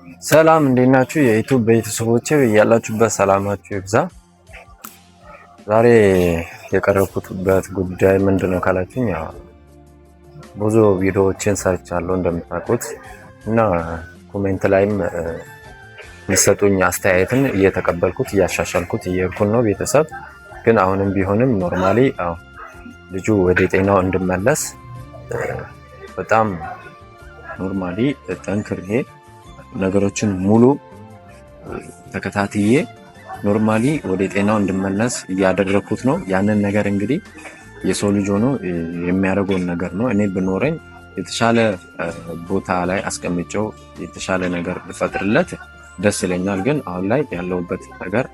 ሰላም እንዴት ናችሁ? የ YouTube ቤተሰቦቼ ያላችሁበት ሰላማችሁ ይብዛ። ዛሬ የቀረብኩበት ጉዳይ ምንድን ነው ካላችሁኝ፣ ያው ብዙ ቪዲዮዎችን ሰርቻለሁ እንደምታውቁት እና comment ላይም የሚሰጡኝ አስተያየትን እየተቀበልኩት እያሻሻልኩት እየሄድኩን ነው። ቤተሰብ ግን አሁንም ቢሆንም normally ልጁ ወደ ጤናው እንድመለስ በጣም normally ጠንክሬ ነገሮችን ሙሉ ተከታትዬ normally ወደ ጤናው እንድመለስ እያደረግኩት ነው። ያንን ነገር እንግዲህ የሰው ልጅ ሆኖ የሚያደርገውን ነገር ነው። እኔ ብኖረኝ የተሻለ ቦታ ላይ አስቀምጨው የተሻለ ነገር ብፈጥርለት ደስ ይለኛል። ግን አሁን ላይ ያለሁበት ነገር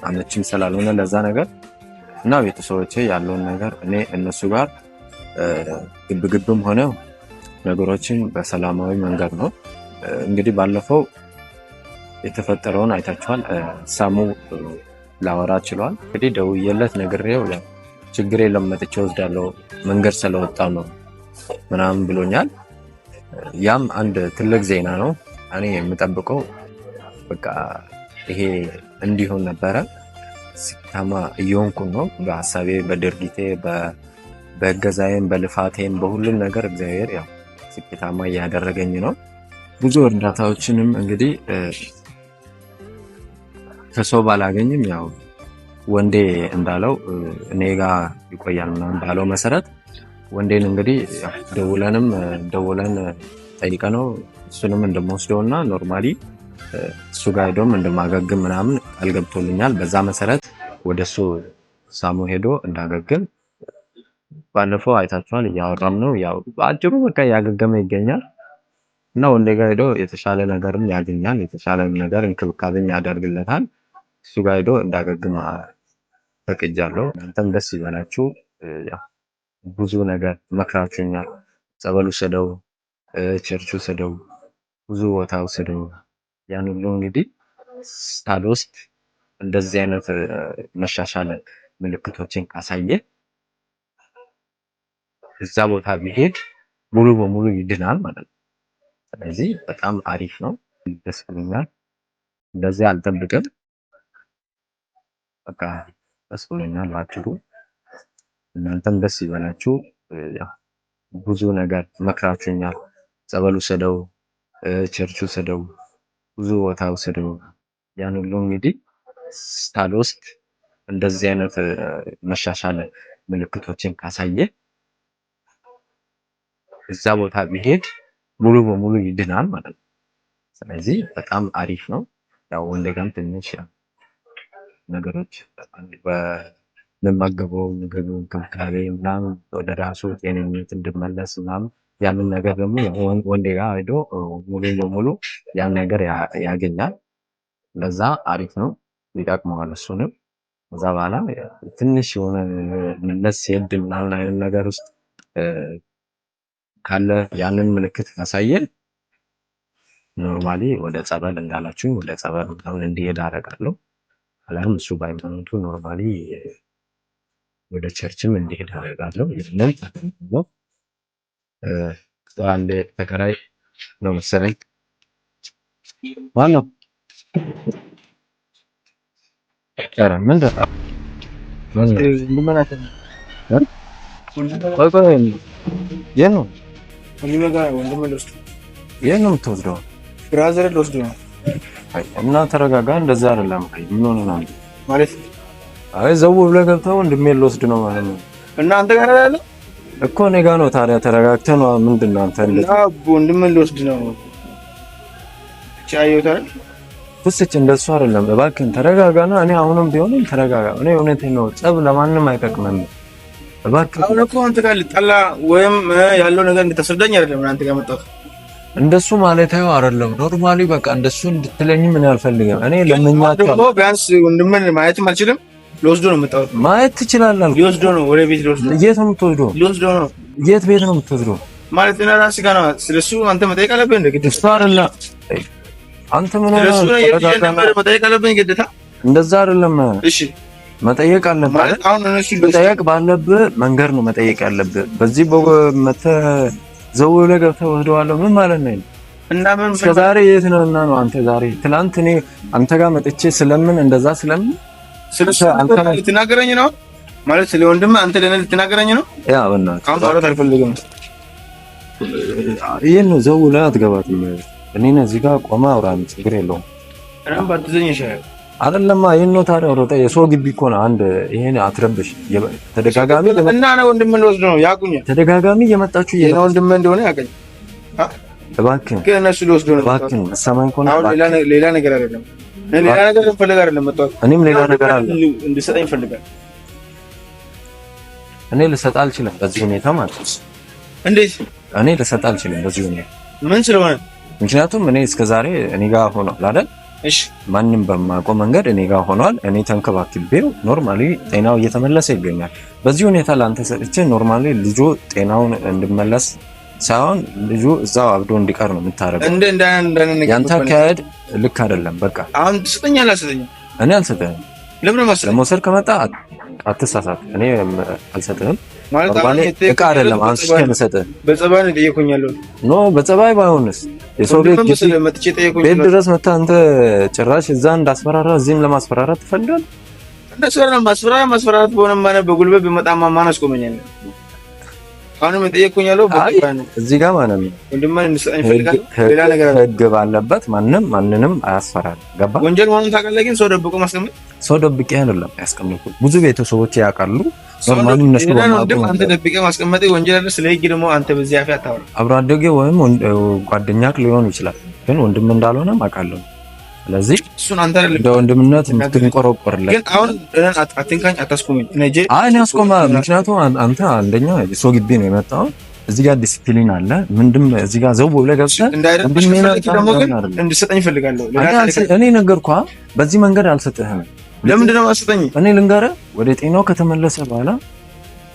አመችም ስላልሆነ ለዛ ነገር እና ቤተሰቦቼ ያለውን ነገር እኔ እነሱ ጋር ግብግብም ሆነ ነገሮችን በሰላማዊ መንገድ ነው። እንግዲህ ባለፈው የተፈጠረውን አይታችኋል። ሳሙ ላወራ ችሏል። እንግዲህ ደውዬለት ነግሬው ችግር የለም መጥቼ ወስዳለሁ መንገድ ስለወጣ ነው ምናምን ብሎኛል። ያም አንድ ትልቅ ዜና ነው። እኔ የምጠብቀው በቃ ይሄ እንዲሆን ነበረ። ስኬታማ እየሆንኩ ነው። በሀሳቤ፣ በድርጊቴ፣ በእገዛዬም፣ በልፋቴም በሁሉም ነገር እግዚአብሔር ያው ስኬታማ እያደረገኝ ነው። ብዙ እርዳታዎችንም እንግዲህ ከሰው ባላገኝም ያው ወንዴ እንዳለው እኔ ጋ ይቆያል ምናምን ባለው መሰረት ወንዴን እንግዲህ ደውለንም ደውለን ጠይቀነው እሱንም እንደምወስደውና normally እሱ ጋር ሄዶም እንደማገግም ምናምን ቃል ገብቶልኛል። በዛ መሰረት ወደ እሱ ሳሙ ሄዶ እንዳገግም ባለፈው አይታችኋል። እያወራም ነው ያው በአጭሩ በቃ እያገገመ ይገኛል እና ወንዴ ጋር ሄዶ የተሻለ ነገርም ያገኛል። የተሻለ ነገር እንክብካቤም ያደርግለታል። እሱ ጋር ሄዶ እንዳገግም ፈቅጃለሁ። እናንተም ደስ ይበላችሁ። ብዙ ነገር መክራችሁኛል። ጸበሉ ውሰደው፣ church ውሰደው፣ ብዙ ቦታ ውሰደው። ያን ሁሉ እንግዲህ ሳልወስድ እንደዚህ አይነት መሻሻል ምልክቶችን ካሳየ እዛ ቦታ ቢሄድ ሙሉ በሙሉ ይድናል ማለት ነው። ስለዚህ በጣም አሪፍ ነው፣ ደስ ብሎኛል። እንደዚህ አልጠብቅም። በቃ ደስ ብሎኛል ባጭሩ። እናንተም ደስ ይበላችሁ። ብዙ ነገር መክራችሁኛል። ጸበሉ ውሰደው፣ church ውሰደው፣ ብዙ ቦታ ውሰደው። ያን ሁሉ እንግዲህ ሳልወስድ እንደዚህ አይነት መሻሻል ምልክቶችን ካሳየ እዛ ቦታ ቢሄድ ሙሉ በሙሉ ይድናል ማለት ነው። ስለዚህ በጣም አሪፍ ነው። ያው ወንዴ ጋርም ትንሽ ነገሮች በምመገበው ምግብ እንክብካቤ ምናምን ወደ ራሱ ጤንነት እንድመለስ ምናምን ያንን ነገር ደግሞ ወንዴ ጋር ሄዶ ሙሉ በሙሉ ያን ነገር ያገኛል። ለዛ አሪፍ ነው፣ ይጠቅመዋል እሱንም። ከዛ በኋላ ትንሽ የሆነ መለስ ሲሄድ ምናምን አይነት ነገር ውስጥ ካለ ያንን ምልክት ካሳየ normally ወደ ጸበል እንዳላችሁኝ ወደ ጸበል ምናምን እንዲሄድ አደርጋለሁ። አሊያም እሱ በሃይማኖቱ normally ወደ church ም እንዲሄድ አደርጋለሁ። ይህንን ነው። አንድ ተከራይ ነው መሰለኝ። ማነው? ኧረ ምንድን ነው? ቆይ ቆይ፣ የት ነው የት ነው የምትወስደው? brother ልወስድ ነው። እና ተረጋጋ። እንደዛ አይደለም። ምን ሆነህ ነው ማለት? አይ ዘው ብለህ ገብተህ ወንድሜን ልወስድ ነው ማለት ነው። እና አንተ ጋር ያለ እኮ እኔ ጋር ነው። ታዲያ ተረጋግተህ ነው። ምንድን ነው አንተ? እና ወንድሜን ልወስድ ነው። ቻየው ታዲያ ፍስች እንደሱ አይደለም። እባክህን ተረጋጋና፣ እኔ አሁንም ቢሆንም ተረጋጋ። እኔ እውነቴን ነው፣ ጸብ ለማንም አይጠቅምም። እባክህ አሁን እኮ አንተ ጋር ልጣላ ወይም ያለው ነገር እንድታስረዳኝ አይደለም አንተ ጋር መጣሁት። እንደሱ ማለት አይደለም። normally በቃ እንደሱ እንድትለኝ ምን አልፈልግም። እኔ ለምኛቸው ደግሞ ቢያንስ ወንድምን ማየትም አልችልም። ልወስዶ ነው የመጣሁት። ማየት ትችላለህ። ሊወስዶ ነው ወደ ቤት ሊወስዶ። የት ነው የምትወስደው? ሊወስዶ ነው። የት ቤት ነው የምትወስደው? ማለት እኔ ራሴ ጋር ነው። ስለሱ አንተ መጠየቅ አለብህ እንደ ግድ። እሱ አይደለም አንተ ምን ሆነህ ነው መጠየቅ አለብህ ግዴታ። እንደዛ አይደለም። እሺ መጠየቅ አለብህ። ማለት አሁን እነሱ መጠየቅ ባለብህ መንገድ ነው መጠየቅ ያለብህ። በዚህ መተህ ዘው ብለህ ገብተህ ወስደዋለሁ ምን ማለት ነው? እና ምን እስከ ዛሬ የት ነህና ነው አንተ ዛሬ? ትናንት እኔ አንተ ጋር መጥቼ ስለምን እንደዛ ስለምን አንተ ልትናገረኝ ነው ማለት ስለ ወንድምህ አንተ ለኔ ልትናገረኝ ነው? ያ በእናትህ አሁን ማውራት አልፈልግም። ይሄን ነው ዘው ላይ አትገባትም። እኔ እዚህ ጋር ቆመህ አውራኝ፣ ችግር የለውም። እኔም ባትዘኝ ይሻላል። አይደለማ ይሄን ነው ታዲያ ሮጠህ የሰው ግቢ እኮ ነው። አንድ ይሄን አትረብሽ። ተደጋጋሚ እና ነው ወንድምህ ልወስድ ነው ያቁኛል። ተደጋጋሚ እየመጣችሁ የኔ ወንድምህ እንደሆነ ያውቀኛል። እባክህ ግን እነሱ ሊወስዱ ነው። እባክህ መሰማኝ ከሆነ አሁን ሌላ ነገር አይደለም። ሌላ ነገር ፈልግ አይደለም መጣሁት። እኔም ሌላ ነገር አለ እንድሰጠኝ እፈልጋለሁ። እኔ ልሰጥ አልችልም በዚህ ሁኔታ ማለት ነው። እንዴት? እኔ ልሰጥ አልችልም በዚህ ሁኔታ። ምን ስለሆነ? ምክንያቱም እኔ እስከዛሬ እኔ ጋር ሆኗል አይደል? እሺ፣ ማንም በማውቀው መንገድ እኔ ጋር ሆኗል። እኔ ተንከባክቤው normally ጤናው እየተመለሰ ይገኛል። በዚህ ሁኔታ ለአንተ ሰጥቼ normally ልጁ ጤናውን እንድመለስ ሳይሆን ልጁ እዛው አብዶ እንዲቀር ነው የምታደርገው። እንደ እንደ እንደ ያንተ አካሄድ ልክ አይደለም። በቃ አሁን ትሰጠኛለህ? አልሰጠኝም። እኔ አልሰጥህም። ለምን ማሰጠኝ? ለመውሰድ ከመጣ አትሳሳት። እኔ አልሰጥህም ማለት አሁን እቃ አይደለም አንስቼ የምሰጥህ። በጸባይ ነው የጠየኩኝ ያለሁት። No በጸባይ ባይሆንስ የሰው ቤት መጥቼ ጠየኩኝ። ቤት ድረስ መታ አንተ ጭራሽ እዛ እንዳስፈራራ እዚህም ለማስፈራራት ትፈልጋለህ? እንደሱ ማስፈራራት በሆነማ በጉልበት ብመጣማ ማን አስቆመኛል? አሁንም የጠየኩኝ ያለው በጸባይ ነው። እዚህ ጋር ማለት ነው ወንድሜን እንድሰጠኝ እፈልጋለሁ። ሌላ ነገር አለ። ህግ ባለበት ማንም ማንንም አያስፈራራም። ገባ? ወንጀል መሆኑን ታውቃለህ። ግን ሰው ደብቆ ማስቀመጥ ሰው ደብቄ አይደለም ያስቀመጥኩት። ብዙ ቤተሰቦች ያውቃሉ። normally እነሱ አንተ ደብቄ ማስቀመጥ ወንጀል አይደል? ስለ ህግ ደግሞ አንተ በዚህ አፍ አታወራም። አብሮ አደጌ ወይም ጓደኛክ ሊሆን ይችላል፣ ግን ወንድም እንዳልሆነ አውቃለሁ። ስለዚህ እሱን አንተ አይደለም እንደ ወንድምነት የምትንቆረቆርለት። ግን አሁን አትንካኝ፣ አታስቆመኝ። አይ እኔ አስቆመ። ምክንያቱም አንተ አንደኛ የሰው ግቢ ነው የመጣው። እዚህ ጋር ዲሲፕሊን አለ። ምንድም እዚህ ጋር ዘው ብለህ ገብተህ ደግሞ ግን እንድሰጠኝ እፈልጋለሁ። እኔ ነገርኩህ፣ በዚህ መንገድ አልሰጥህም። ለምንድን ነው የማትሰጠኝ? እኔ ልንገርህ፣ ወደ ጤናው ከተመለሰ በኋላ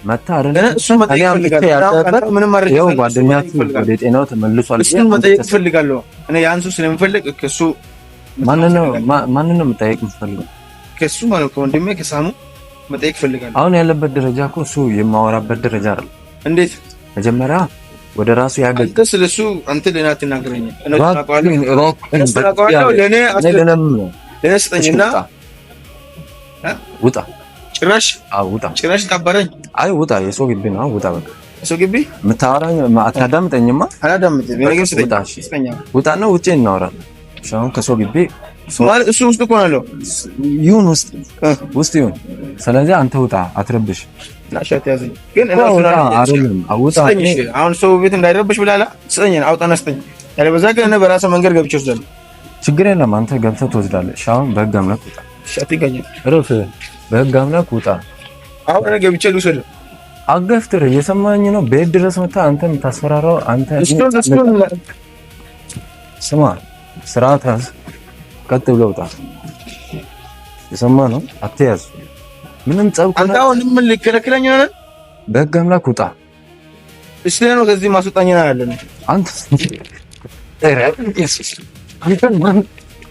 መታ አይደል? እሱን መጠየቅ እፈልጋለሁ። ምንም ማድረግ ይኸው ጓደኛችሁ ወደ ጤናው ተመልሷል። እሱን መጠየቅ እፈልጋለሁ። እኔ ያን ሰው ስለምፈልግ ከእሱ ማንን ነው መጠየቅ የምትፈልገው? ከእሱ ማለት ከወንድሜ ከሳሙ መጠየቅ እፈልጋለሁ። አሁን ያለበት ደረጃ እኮ እሱ የማወራበት ደረጃ አይደለም። እንዴት? መጀመሪያ ወደ ራሱ ያገኝ። አንተ ስለሱ አንተ ለኔ አትናገረኝ። ለኔ ስጠኝና ውጣ። ጭራሽ ውጣ። ጭራሽ ታባረኝ። አይ ውጣ፣ የሰው ግቢ ነው። ውጣ በቃ የሰው ግቢ የምታወራኝ አታዳምጠኝማ። አላዳምጥም። ስጠኝ። ውጣ ነው ውጪ እናወራለን። አሁን ከሰው ግቢ ማለት እሱ ውስጥ እኮ ነው ያለው። ይሁን ውስጥ ውስጥ ይሁን። ስለዚህ አንተ ውጣ፣ አትረብሽ። ግን አሁን ሰው ቤት እንዳይረብሽ ብላላ ስጠኝ፣ አውጣና ስጠኝ። ያለበዛ ግን እኔ በራስህ መንገድ ገብቼ ወስዳለሁ። ችግር የለም፣ አንተ ገብተህ ትወስዳለህ። እሺ አሁን በህግ አምላክ ውጣ። እረፍ፣ በህግ አምላክ ውጣ። አሁን እኔ ገብቼ ልውሰድ። አገፍትር፣ እየሰማኸኝ ነው? ቤት ድረስ መታ አንተ የምታስፈራራው አንተ። ስማ፣ ስርዓት ያዝ። ቀጥ ብለህ ውጣ። የሰማህ ነው? አትያዝ። ምንም ጸብ አንተ አሁን ምን ሊከለክለኝ ነው? በህግ አምላክ ውጣ። እሺ ነው ከዚህ ማስወጣኝ ነው ያለ አንተ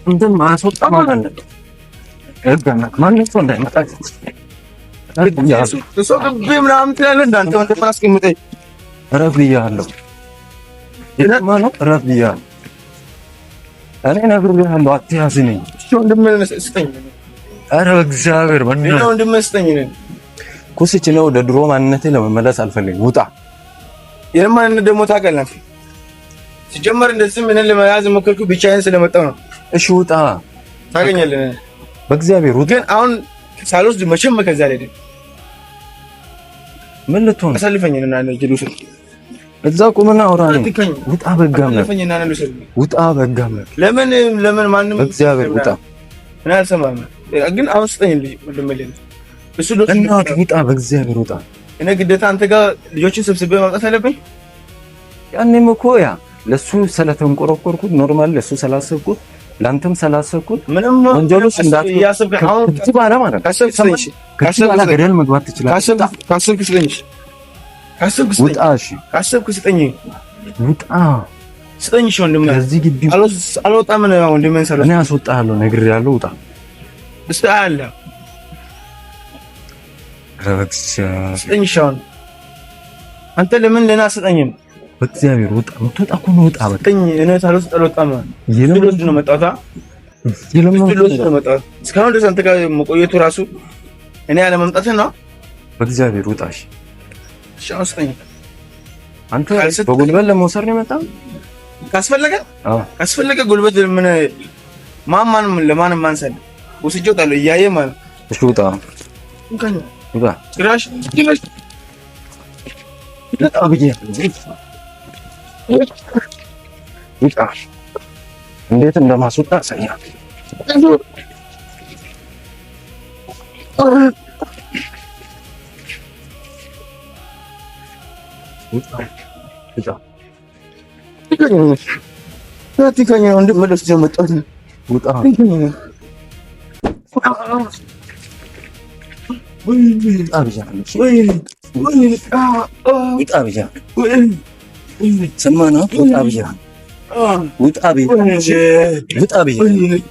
አንተ ማስወጣ ማለት ነው። ህግ አምላክ ማንም ሰው እንዳይመጣ ሰው ግቢ ምናምን ትላለህ። እንዳንተ ወንድም አስቀምጠኝ። እረፍ ብያለሁ። የሰማህ ነው? እረፍ ብያለሁ። እኔ ነግሬሃለሁ፣ አትያዝኝ። እሺ ወንድምህን ስጠኝ። ኧረ በእግዚአብሔር በእናትህ ወንድምህን ስጠኝ። ኩስች ነው ወደ ድሮ ማንነቴ ለመመለስ አልፈልግም። ውጣ። የኔን ማንነት ደግሞ ታውቃለህ። ሲጀመር እንደዚህ ምን ለመያዝ ሞከርኩ ብቻዬን ስለመጣሁ ነው። እሺ ውጣ። ታገኛለህ። በእግዚአብሔር ውጣ። ግን አሁን ሳልወስድ መቼም ከዚያ አልሄድም። ምን ልትሆን? አሳልፈኝ እና ልውሰድ። እዛ ቁምና አውራ ነው። ውጣ በህግ አምላክ ውጣ። በህግ አምላክ ለምን ለምን ማንም በእግዚአብሔር ውጣ። እኔ አልሰማህም፣ ግን አሁን ስጠኝ ልጅ እሱ እናትህ ውጣ። በእግዚአብሔር ውጣ። እኔ ግዴታ አንተ ጋር ልጆችን ሰብስቤ ማምጣት አለብኝ። ያኔም እኮ ያ ለሱ ስለተንቆረቆርኩት normal፣ ለሱ ስላሰብኩት ለአንተም ስላሰብኩት ምንም ወንጀል ውስጥ እንዳትገባ ባለ ማለት ነው። ከዚህ በኋላ ገደል መግባት ትችላለህ። ካሰብክ ስጠኝ። ውጣ። እሺ ካሰብክ ስጠኝ። ውጣ። ስጠኝ። እሺ ወንድሜ፣ ከዚህ ግቢ አልወጣም። ወንድሜን እኔ አስወጣሃለሁ፣ ነግሬሃለሁ። ውጣ። እስኪ አለ ስጠኝ። እሺ አሁን አንተ ለምን ለእኔ አትሰጠኝም? በእግዚአብሔር ውጣ። የምትወጣ ከሆነ ውጣ። በቃ እኔ ሳልወስድ አልወጣም። ልወስድ ነው መጣሁት። ልወስድ ነው መጣሁት። እስካሁን ድረስ አንተ ጋር መቆየቱ ራሱ እኔ ያለመምጣት ነው። በእግዚአብሔር ውጣ። እሺ እሺ፣ አሁን ስጠኝ። አንተ በጉልበት ለመውሰድ ነው የመጣው። ካስፈለገ ካስፈለገ ጉልበት ምን ማንም ለማንም ማንሳል ወስጄ እወጣለሁ እያየ ማለት። እሺ ውጣ፣ ውጣ፣ ጭራሽ ጭራሽ ውጣ ብዬ ውጣ። እንዴት እንደማስወጣ አሳያለሁ። ውጣ ውጣ። ውጣ ውጣ ብያለሁ። ሰማህ? ውጣ ብያለሁ። ውጣ ብያለሁ። ውጣ ብያለሁ።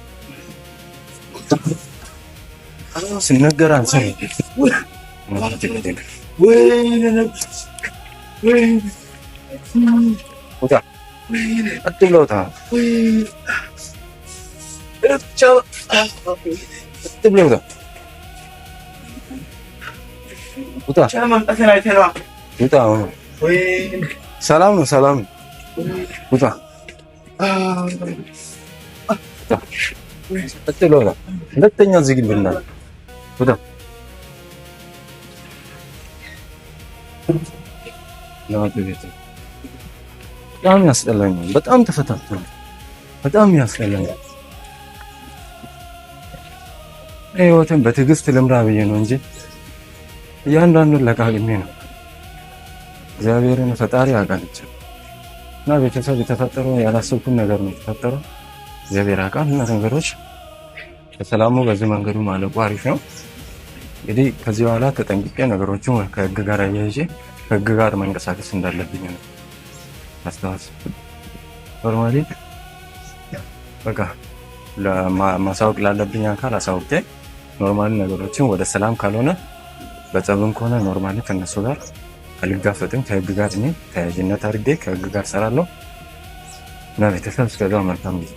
ሲነገር አልሰማህም። ውጣ። ቀጥ ብለህ ውጣ። ቀጥ ብለህ ውጣ። ውጣ። ውጣ። ሰላም ነው፣ ሰላም ነው። ውጣ። ቀጥ ብለህ ውጣ። ሁለተኛ እዚህ ግቢ እንዳለ ውጣ። በጣም ያስጠላኛል። በጣም ተፈታትኗል። በጣም ያስጠላኛል። ህይወትን በትዕግስት ልምራ ብዬ ነው እንጂ እያንዳንዱን ለቃቅሜ ነው። እግዚአብሔርን ፈጣሪ ያውቃል እና ቤተሰብ የተፈጠረው ያላሰብኩን ነገር ነው የተፈጠረው። እግዚአብሔር ያውቃል እና ነገሮች በሰላሙ በዚህ መንገዱ ማለቁ አሪፍ ነው። እንግዲህ ከዚህ በኋላ ተጠንቅቄ ነገሮችን ከህግ ጋር አያይዤ ከህግ ጋር መንቀሳቀስ እንዳለብኝ ነው አስተዋስ። Normally በቃ ማሳወቅ ላለብኝ አካል አሳውቄ normally ነገሮችን ወደ ሰላም ካልሆነ በጸብም ከሆነ normally ከነሱ ጋር አልጋፈጥም። ከህግ ጋር እኔ ተያያዥነት አድርጌ ከህግ ጋር ሰራለሁ እና ቤተሰብ እስከዛው መልካም ጊዜ።